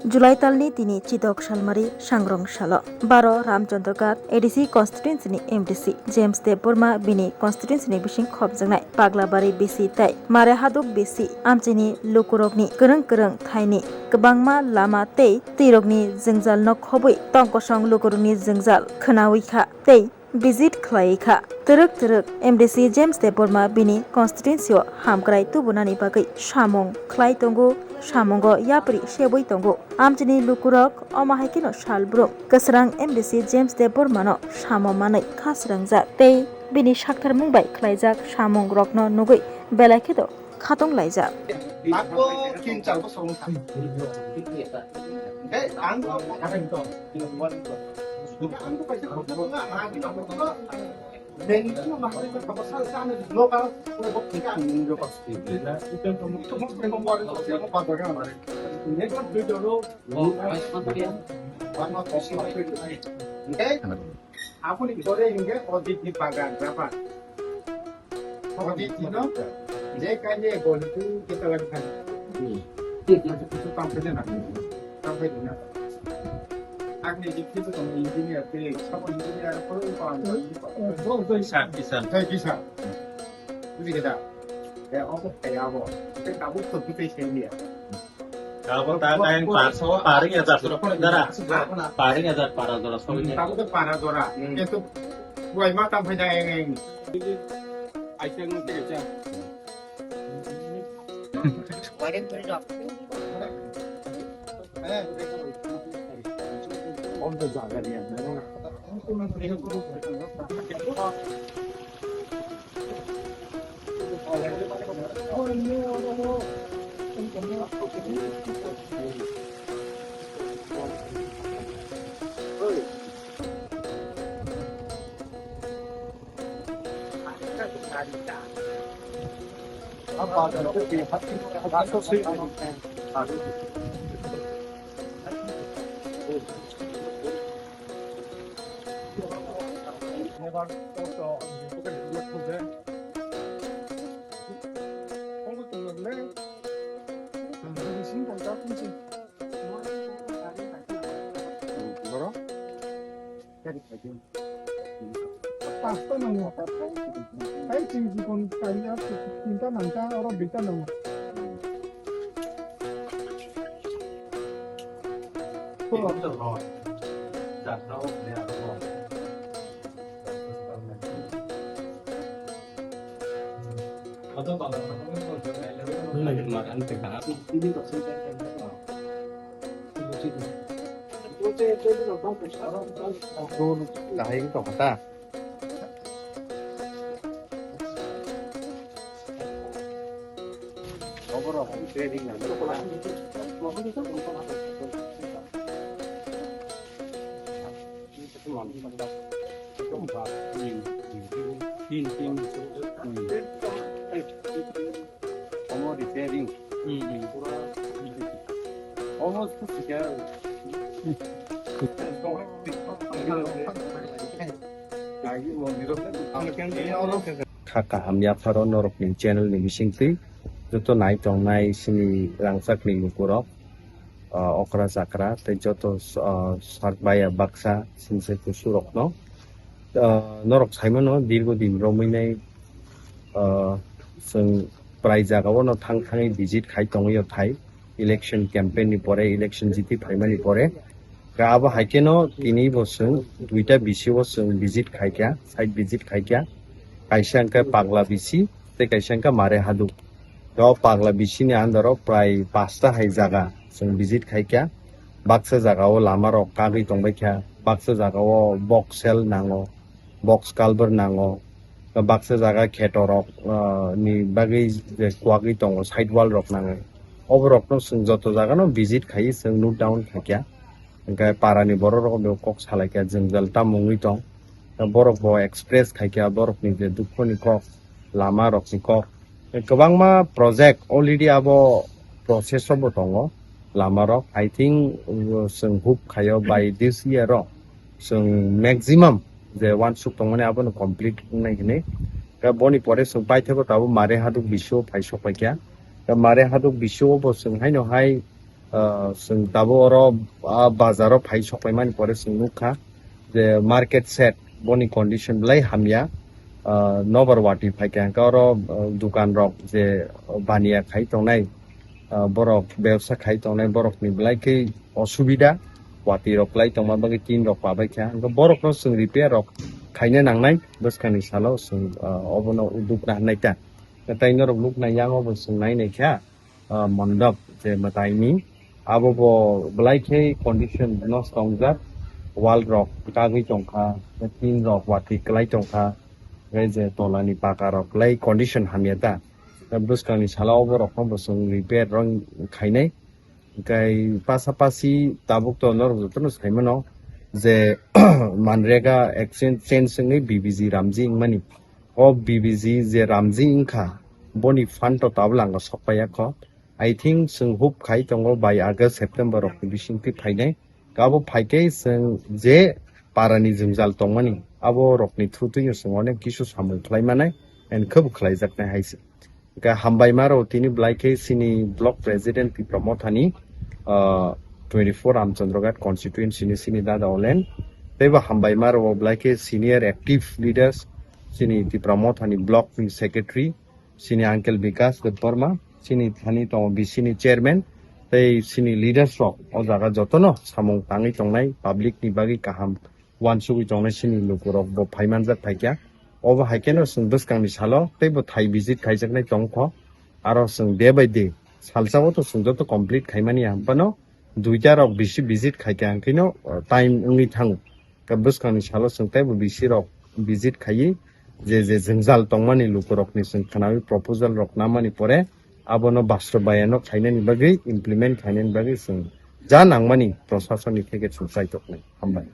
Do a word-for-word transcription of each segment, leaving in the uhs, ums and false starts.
July talni tini chidok salmari sangrong salo baro Ramchandra Ghat A D C constituency ni M D C James Debbarma bini constituency ni bising khopjaknai Paglabari B C tai Mare Haduk B C amchini lukurokni kwrwng kwrwng thaini kwbangma lama tei twirokni jwngjal no khobwi tongkosong lukurokni jwngjal khwnawi kha tei visit khlai kha. Twrwk twrwk M D C James Debbarma bini constituency o hamkrai tubunani bagwi samung khlai tongo, samungo yapri sebwi tongo. Amchini lukurok omo hai kheno salbrum kwsrang M D C James Debbarma no samo manwi khasrangjak tei bini sakthar mung bai khlaijak samung rokno nugwi belai khe do khatong laijak. Ako kin chal ko song. Eh, ang ko ang ko paisa ko na ha ki ko. Then itu mah ko ko sal sal ni lokal ko ko kin ang ni ko. Itu mah ko ko ko ko ko ko ko. Ni ko video lo. Okay. Apuni kore hinge Odit ni bagan, berapa? Odit ni no, je kanye gol itu kita lakukan. Hmm. Itu, itu tampil na, tampil na. Agni di itu tong engineer, te, sama engineer, kalau itu apa? Bisa, bisa. Saya bisa. Bisa kita. Ya, oke, kayak apa? Kita kabut tuh kita sendiri. Abo ta kain parso, paring ya jar sura pun dara. Paring ya jar para dara sura. Abo to para dara. Hmm. Itu buai mata bhai da eng eng. Ai teng te ja. Om to jaga dia. Borok? Pasta nango. Ai, chini jikon kaya tinta nangka, oro duita nango. Kahai wngtong kha ta. Omo repairing. Omo Kha kaham yapharo norokni channel ni bisingtwi joto nai tongnai sini rangchakni lukurok, ah, okra chakra tei joto, ah, sak baya baksa sini se kusurokno, ah, norok saimano dirgo din romwi nai, ah, chwng prai jagao no thang thangwi visit khai tongwi o thai election campaign ni pore, election jiti phaimani pore. Ka abo hai kheno tini bo chwng duita B C o chwng visit khai kha, site visit khai kha. Kaisa hwnkhe Pagla B C tei kaisa hwnkhe Mare Haduk. O Pagla B C ni under o prai pasta hai jaga chwng visit khai kha. Baksa jaga o lama rok kagwi tongbai kha, baksa jaga o box sel nango, box culvert nango, baksa jaga kheto rok, ah, ni bagwi je kwagwi tongo, side wall rok nangwi. Obo rokno chwng joto jaga no visit khai chwng note down khai kha. Hwnkhe para ni borok rok bo kok salai kha, jwngjal tamo wngwi tong. Borok bo express khai kha borok ni je dukho ni kok, lama rok ni kok. Kwbangma project already abo process o bo tongo lama rok. I think, uh, chwng hope khaio by this year o chwng maximum je wansuk tongmani abono complete wngnai hinwi. Tei boni pore chwng paithakgo tabuk Mare Haduk B C o phai sok paikha. Tei Mare Haduk B C o bo chwng haino hai Chwng tabuk oro, ah, bazaro phai sokpaimani pore chwng nukha je market shed boni condition belai hamya. Ah, nobar wati phaikha hwnkhe oro, ah, dukan rok je baniya khai tongnai, ah, borok bebsa khai tongnai borokni belai khe osubida, wati rok kwlai tongma bagwi tin rok pabaikha. Hwnkhe borokno chwng repair rok khaina nangnai bwskangni salo chwng, ah, obono uduk na hwnai ta. Tei norok nuknai yango bo chwng nai naikha, ah, mondop je mwtaini, abo bo belai khe condition nosto wngjak, wall rok kagwi tongkha, tin rok wati kwlai tongkha, tei je tolani paka rok belai condition hamya ta. Tei bwskangni salo obo rokno bo chwng repair rok khainai. Hwnkhe pasapasi tabuk to norok jotono saimano je Manrega exchange change wngwi B B G Ramji wngmani. O B B G je Ramji wngkha, boni fund to tabuk langa sokpaiya kho. I think chwng hope khai tongo by August, September rokni bisingtwi phainai. Abo phaikhe chwng je parani jwngjal tongmani, abo rokni thutwi chwng onek kisu samung khlai manai and khebo khlaijaknai hai se. Hwnkhe hambaima rok tini belai khe chini block president Tipra Mothani, ah, twenty-four Ramchandra Ghat constituency ni chini dada Olen. Teibo hambaima rok belai khe senior active leaders, chini Tipra Mothani block ni secretary, chini uncle Bikas Debbarma, chini thani tongo B C ni chairman, tei chini leaders rok o jaga jotono samung tangwi tongnai public ni bagwi kaham uansugwi tongnai chini lukurok bo phaimanjak phaikha. Obo hai kheno chwng bwskangni salo teibo thai visit khaijaknai tongkho. Aro chwng day by day, salsao to chwng joto complete khaimani ya, hwnphano duita rok bisi visit khaikha hwnkhe no, uh, time wngwi thango. Khe bwskangni salo chwng teibo bisi rok visit khaiwi je je jwngjal tongmani lukurokni chwng khnawi proposal rok namani pore abono bastobayano khainani bagwi, implement khainani bagwi chwng ja nangmani prosasonni theke chwng chaitoknai. Hambai.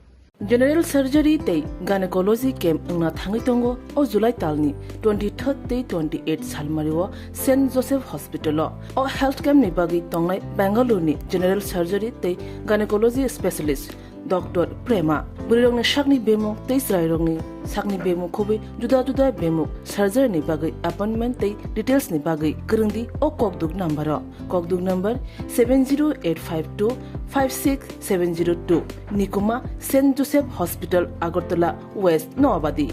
General surgery tei gynecology camp wngna thangwi tongo o July talni twenty-third tei twenty-eight salmario Saint Joseph Hospital-o. O health camp ni bagwi tongnai Bangalore ni general surgery tei gynecology specialist Doctor Prema. Bwrwirokni sakni bemuk tei chwrairokni sakni bemuk khobwi juda juda bemuk surgery ni bagwi appointment tei details ni bagwi kwrwngdi o kokduk number-o. Kokduk number seven zero eight five two five six seven zero two, Nikuma, Saint Joseph Hospital, Agartala West, Noabadi.